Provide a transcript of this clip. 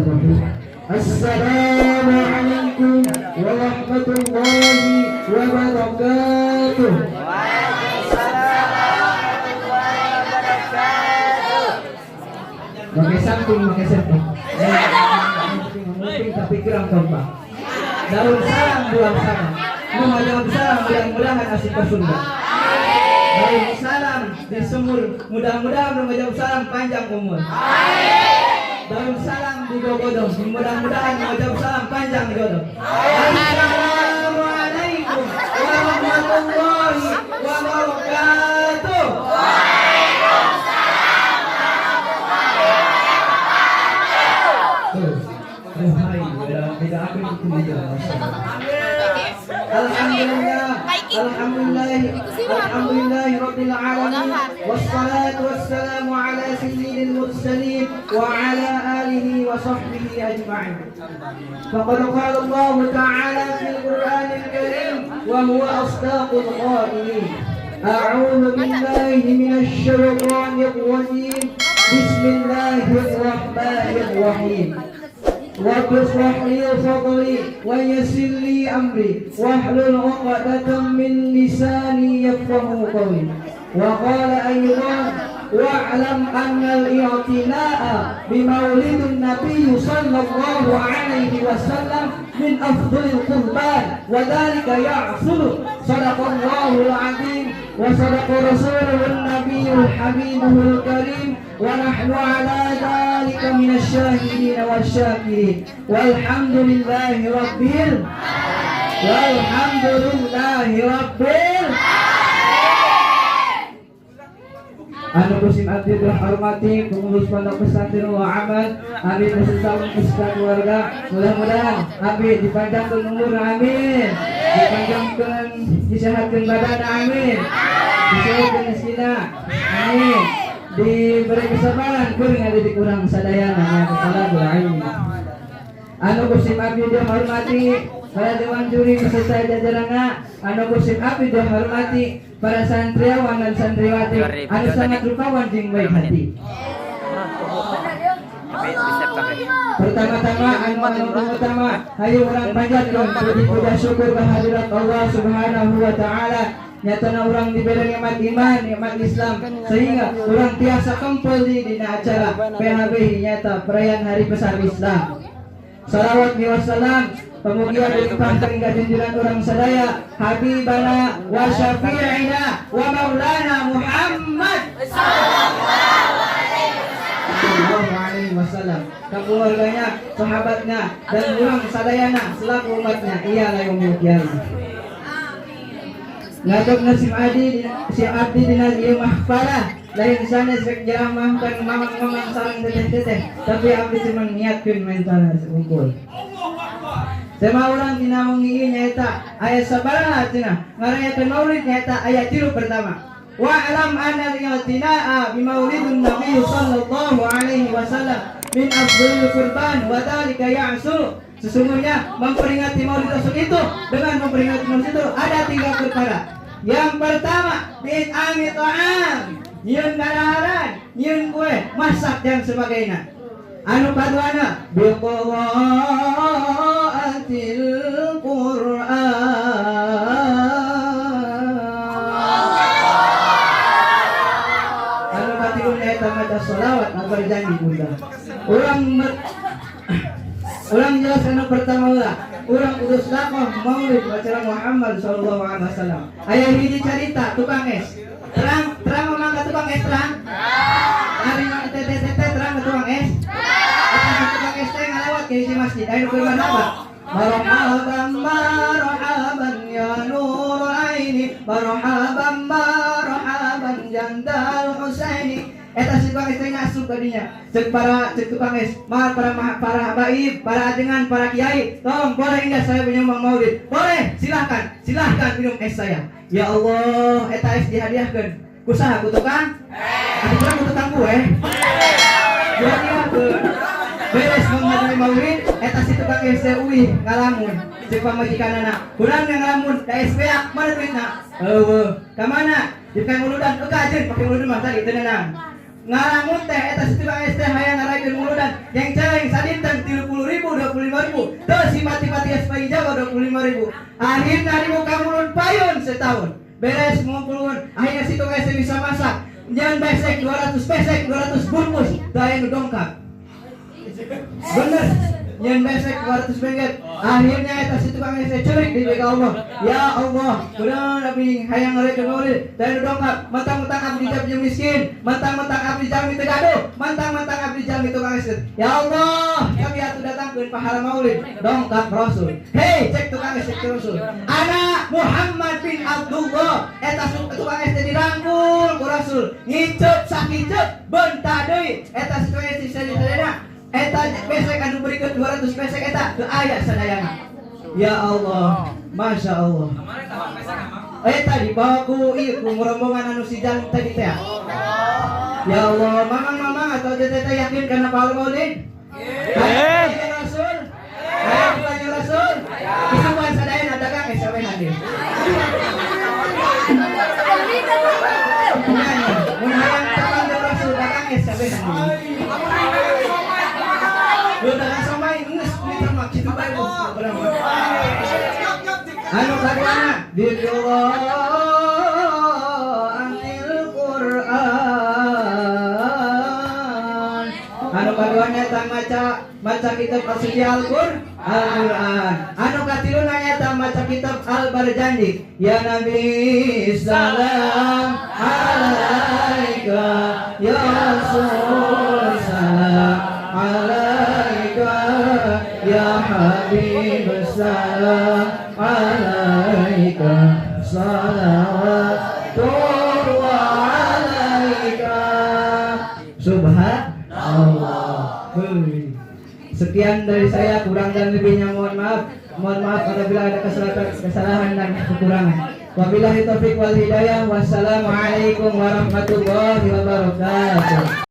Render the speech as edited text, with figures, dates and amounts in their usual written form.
Bismillahirrahmanirrahim. Assalamualaikum warahmatullahi wabarakatuh. Waalaikumsalam warahmatullahi wabarakatuh. Pakai samping, pakai samping. Nguping tapi kurang kompak. Daun salam buang sama. Nu ngajawab salam mudah-mudahan asup ke surga. Daun salam disembur, mudah-mudahan nu ngajawab salam panjang umur. Daun salam digogodong, mudah-mudahan nu ngajawab salam panjang jodoh. Assalamualaikum warahmatullahi wabarakatuh. Waalaikumsalam warahmatullahi wabarakatuh. Tuh, oh hai, beda beda aku itu aja. Alhamdulillah, alhamdulillah, alhamdulillah rabbil alamin. Wassalatu wassalamu ala sayyidil mursalin wa ala alihi wa sahbihi ajma'in. Faqad qala Allah ta'ala fil Qur'anil Karim wa huwa asdaqul qailin. A'udzu billahi minasy syaithanir rajim. Bismillahirrahmanirrahim. رب اشرح لي صدري ويسر لي امري واحلل عقدة من لساني يفقهوا قولي. وقال ايضا: واعلم ان الاعتناء بمولد النبي صلى الله عليه وسلم من افضل القربان وذلك يحصل. صدق الله العظيم وصدق رسوله النبي الحبيب الكريم، ونحن على ذلك من الشاهدين والشاكرين، والحمد لله رب والحمد لله رب Anu ku sim abdi hormati pengurus Pondok Pesantren wa Amal, abdi beserta beserta keluarga, mudah-mudahan abdi dipanjangkan umur, amin, dipanjangkan, disehatkan badan, amin, disehatkan rezekina, amin, diberi kesabaran kur ngadidik urang sadayana ya kepala ilmi. Anu ku sim abdi dihormati para dewan juri beserta jajaranna, anu ku sim abdi dihormati para santriawan dan santriwati anu sangat rupawan jeung baik hati. Pertama-tama, anu anu utama, hayu urang panjatkeun puji puja syukur kehadirat Allah Subhanahu wa taala, nyatana urang diberi nikmat iman, nikmat Islam, sehingga urang tiasa kempel di dina acara PHB, nyata perayaan Hari Besar Islam. Salawat wassalam pamugia dilimpahkan ka junjungan urang sadaya, Habibana wa syafi'ina wa maulana Muhammad sallallahu alaihi wasallam, ke keluarganya, sahabatnya, dan urang sadayana selaku umatnya ila yaumil qiyamah. Ngadog na si abdi dina ieu mahfalah lain sanes rek jaramahkan mamang-mamang sareng teteh-teteh, tapi abdi cuma niatkeun mental unggul. Sema urang dina wengi ieu nyaeta aya sabaraha cenah ngarayakeun maulid, nyaeta aya tilu. Pertama, wa'lam anna al-i'tina'a bi maulidun nabiy sallallahu alaihi wasallam min afdhalil qurban wa dzalika ya'sulu. Sesungguhnya memperingati maulid Rasul itu, dengan memperingati maulid itu ada tiga perkara. Yang pertama, bi'it'ami ta'am, nyieun kadaharan, nyieun kue, masak, dan sebagainya. Anu kaduana, biqiraatil Qur'an. Anu katilu nyaeta maca sholawat agar janji bunda. Urang jelas anu pertama lah. Urang kudu sedekah maulid acara Muhammad sallallahu alaihi wasallam. Aya hiji carita tukang es. Terang, terang memang ka tukang es, terang? Ari mah teh teh teh, terang ka tukang es? Eta tukang es teh ngalewat ke hiji masjid. Aya nu keur marhaba. Marhaban, marhaban ya nur aini, marhaban, marhaban jandal Husaini. Eta si tukang es teh ngasup ka dinya. Cek para, cek tukang es, "Maaf para para habaib, para ajengan, para kiai, tolong, boleh enggak saya menyumbang maulid?" "Boleh, silahkan, silahkan minum es saya." Ya Allah, eta es dihadiahkeun. Ku saha? Ku tukang? Atuh kurang ku tukang kue. Dihadiahkeun. Beres menghadiri maulid, eta si tukang es teh uih ngalamun. Cek pamajikanana, "Kurang yang ngalamun, da es beak, mana duitna?" "Eueuh." "Ka mana?" "Di pakai muludan." "Enggak aja, pakai muludan mah tadi teu. Ngalamun teh eta si tukang es teh hayang ngaraikeun muludan yang celeng sadinten 30.000, 25.000. Teu si mati-mati es paling jago 25.000. Akhirnya dibuka mulut payun setahun. Beres ngumpulun, akhirnya si tukang es teh bisa masak. Jangan besek 200 besek 200 bungkus, daya nu dongkap. Bener, nyen besek 200 besek. Akhirnya eta si tukang es teh ceurik di ka Allah. Ya Allah, udah nabi hayang ngaraikeun maulid, daya nu dongkap, mentang-mentang abdi jalmi miskin, mentang-mentang abdi jalmi teu gaduh, mentang-mentang abdi jalmi tukang es. Ya Allah, kami atuh datangkeun pahala maulid, dongkap Rasul. Hei, cek tukang es cek Rasul. Anak Muhammad bin Abdullah, eta tukang es teh dirangkul ku Rasul, ngiceup sakiceup benta deui. Eta si tukang es teh sadayana. Eta besek anu berikut 200 besek eta teu aya sadayana. Ya Allah, Masya Allah. Eta dibawa ku ieu ku rombongan anu si jalan tadi teh. Ya Allah, mamang-mamang atau teteh yakin karena pahala maulid? Hayang Rasul? Hayang kanjeng Rasul? Isukan sadayana dagang eh sampe hadir. Mun hayang kanjeng Rasul dagang eh sampe hadir. Lu dagang somai geus kita mah kitu bae bu. Anu kaduana biqiraatil Quran. Anu kaduana eta maca maca kitab Al-Suci Al-Quran. Anu katiluna eta maca kitab Al-Barzanji. Ya Nabi salam alaika ya Rasul salam alaika ya Habib salam alaika salawatullah alaika. Subhanallah. Hei. Sekian dari saya, kurang dan lebihnya mohon maaf. Mohon maaf apabila ada kesalahan dan kekurangan. Wabillahi taufik wal hidayah. Wassalamualaikum warahmatullahi wabarakatuh.